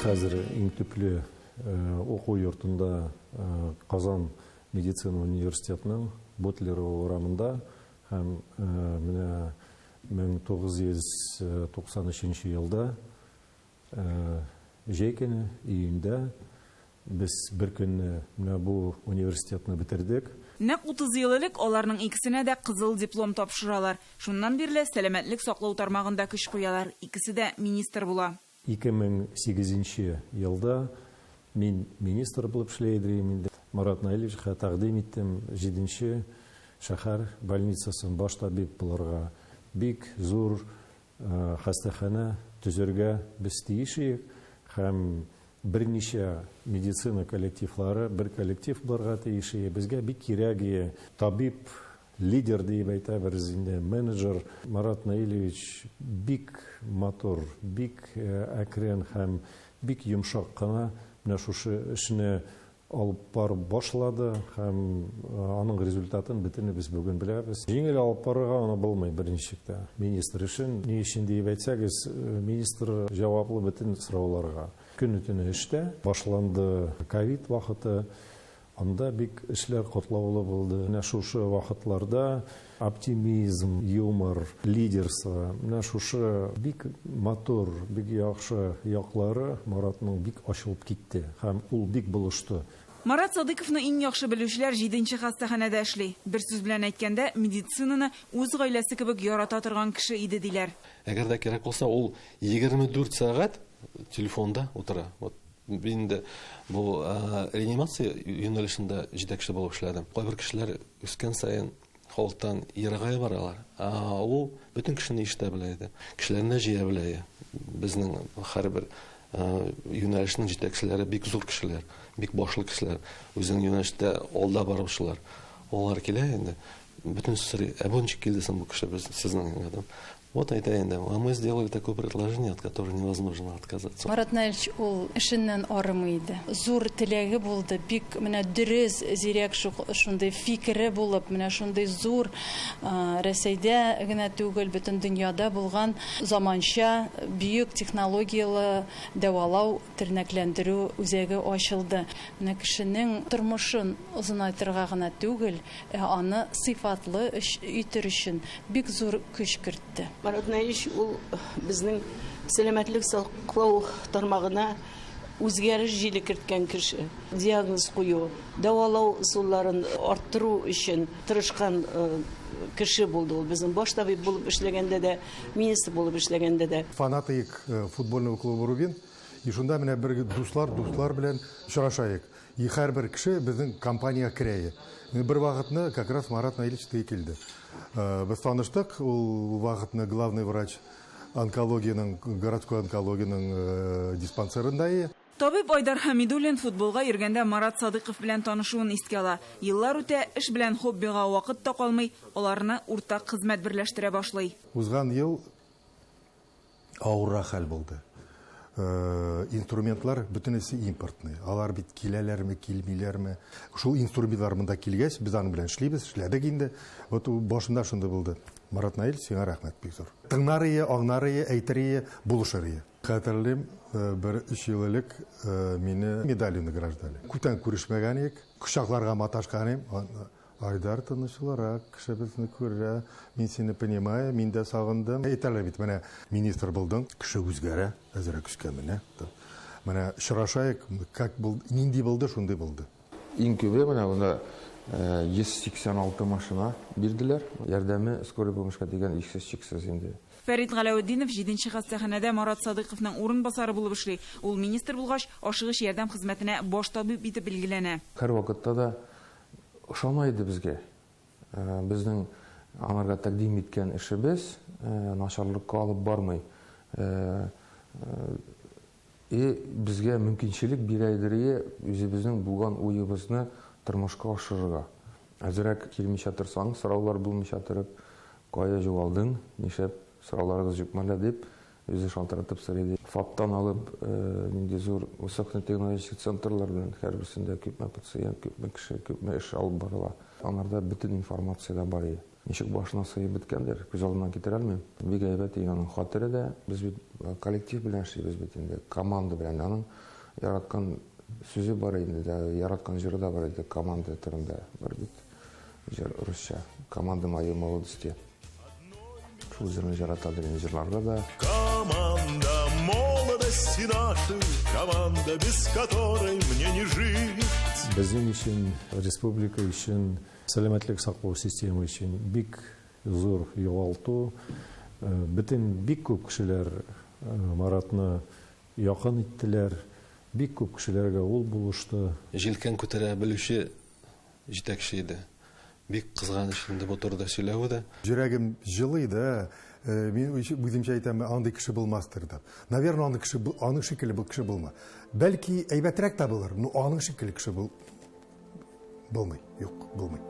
Хәзер иң төпле уку йортында, Казан медицина университетының Бутлерова урамында, һәм менә 1993 елда җәй көне, июньдә без бер көнне менә бу университетны бетердек. Нәкъ 30 ел элек аларның икесенә дә кызыл диплом тапшыралар. Шуннан бирле сәламәтлек саклау тармагында көч куялар. Икесе дә министр була. 2008 нче елда мин министр булып эшли идем инде. Марат Наилевичка тәкъдим иттем җиденче шәһәр больницасын баш табиб булырга. Бик зур хастаханә төзергә без тиеш идек һәм берничә медицина коллективлары бер коллектив булырга тиеш иде. Безгә бик кирәк иде табиб, лидер диеп әйтәбез инде, менеджер. Марат Наилевич бик матур, бик әкрен һәм бик йомшак кына менә шушы эшне алып барып башлады һәм аның результатын бөтенебез бүген беләбез. Җиңел алып барырга аны булмый берничек тә. Министр эшен, ни өчен диеп әйтсәгез, министр җаваплы бөтен сорауларга. Көне-төне эштә. Башланды ковид вакыты. Анда бик эшләр катлаулы булды. Менә шушы вакытларда оптимизм, юмор, лидерство, менә шушы бик матур, бик яхшы яклары Маратның бик ачылып китте һәм ул бик булышты. Марат Садыйковны иң яхшы белүчеләр җиденче хастаханәдә эшли. Бер сүз белән әйткәндә, медицинаны үз гаиләсе кебек ярата торган кеше иде, диләр. Әгәр дә кирәк булса, ул 24 сәгать телефонда утыра. Вот Мин инде бу реанимация юнәлешендә җитәкче булып эшләдем. Кайбер кешеләр үскән саен халыктан ерагая баралар. Ә ул бөтен кешене ишетә белә иде. Кешеләрне җыя белә иде. Безнең һәрбер юнәлешнең җитәкчеләре бик зур кешеләр, бик башлы кешеләр, үзенең юнәлештә алда баручылар. Алар килә инде, бөтен сорый, ә бу ничек килде соң бу кеше без сезнең янга? Вот әйтә инде, а мы сделали такое предложение, от которого невозможно отказаться. Марат Наилевич ул эшеннән арымый иде. Зур теләге булды, бик менә дөрес, зирәк шундый фикере булып, менә шундый зур Рәсәйдә генә түгел, бөтен дөньяда булган заманча бөек технологияле дәвалау тернәкләндерү үзәге ачылды. Менә кешенең тормышын озынайтырга гына түгел, ә аны сыйфатлы итер өчен бик зур көч кертте. Марат Наилевич ул безнең сәламәтлек саклау тармагына үзгәреш җиле керткән кеше. Диагноз кую, дәвалау ысулларын арттыру өчен тырышкан кеше булды ул. Безнең баш табиб булып эшләгәндә дә, министр булып эшләгәндә дә. Фанатыек футбольного клуба Рубин. И шунда менә бер дуслар, дуслар белән очрашаек. И һәрбер кеше безнең компаниягә керә. Бер вакытны как раз Марат Наилевич тей килде. Без таныштык, ул вакытны главный врач онкологиянең, городской онкологиянең диспансерында и. Табиб Айдар Хәмидуллин футболга йөргәндә Марат Садыйков белән танышуын искә ала. Еллар үтә, эш белән хоббига вакыт та калмый, аларны уртак хезмәт берләштерә башлый. Узган ел авыррак хәл булды. Инструментлар бөтенесе импортный. Алар бит киләләрме, килмиләрме. Шул инструментлар монда килгәч, без аның белән эшлибез, эшләдек инде. Вот башында шундый булды. Марат Наил, сиңа рәхмәт бик зур. Тыңнар ие, аңнар ие, әйтер ие, булышыр ие. Хәтерлим, бер өч ел элек мине медалью награждали. Күптән күрешмәгән идек, кочакларга маташкан идем. Айдар тынычлырак, кеше безне күрә, мин сине понимаю, мин дә сагындым. Әйтәләр бит, менә министр булдың, кеше үзгәрә, әзрәк өскә менә. Менә очрашайык, как бул, нинди булды, шундый булды. Иң күбе менә монда 186 машина бирделәр. Ярдәме скорый помощька дигән иксез-чиксез инде. Фәрит Галәветдинов җиденче хастаханәдә Марат Садыйковның урынбасары булып эшли. Ул министр булгач, ашыгыч ярдәм хезмәтенә баш табиб итеп билгеләнә. Һәрвакытта да ошамай иде безгә. Безнең аңарга тәкъдим иткән эшебез начарлыкка алып бармый. И безгә мөмкинчелек бирә идерие үзебезнең булган уебызны тормышка ашырырга. Әзрәк килмичә торсаң, сораулар булмыйча торып, кая җугалдың, нишләп сорауларыгыз юкмы әллә дип, үзе шалтыратып сорый иде. ФАПтан алып, нинди зур высокотехнологический центрлар белән һәрберсендә күпме пациент, күпме кеше, күпме эш алып барыла. Аңарда бөтен информация дә бар иде. Ничек башына сыеп беткәндер, күз алдымнан китерә алмыйм. Бик әйбәт иде аның хәтере дә. Без бит коллектив белән эшлибез бит инде, команда белән. Аның яраткан сүзе бар инде дә, яраткан җыры да бар иде, команда турында бар бит җыр русча. Команда моей молодости. Шул җырны җыратадыр инде җырларга да. Команда молодости нашей, команда, без которой мне не жить. Безнең өчен, республика өчен, сәламәтлек саклау системы өчен бик зур югалту. Бөтен бик күп кешеләр Маратны якын иттеләр. Бик күп кешеләргә ул булышты. Җилкән күтәрә белүче җитәкче иде. Бик кызганыч инде бу турыда сөйләве дә. Йөрәгем җылый да, мин үземчә әйтәм, андый кеше булмастыр дип. Наверное, андый кеше, аның шикелле бу кеше булма. Бәлки әйбәтрәк тә булыр, но аның шикелле кеше булмый, юк, булмый.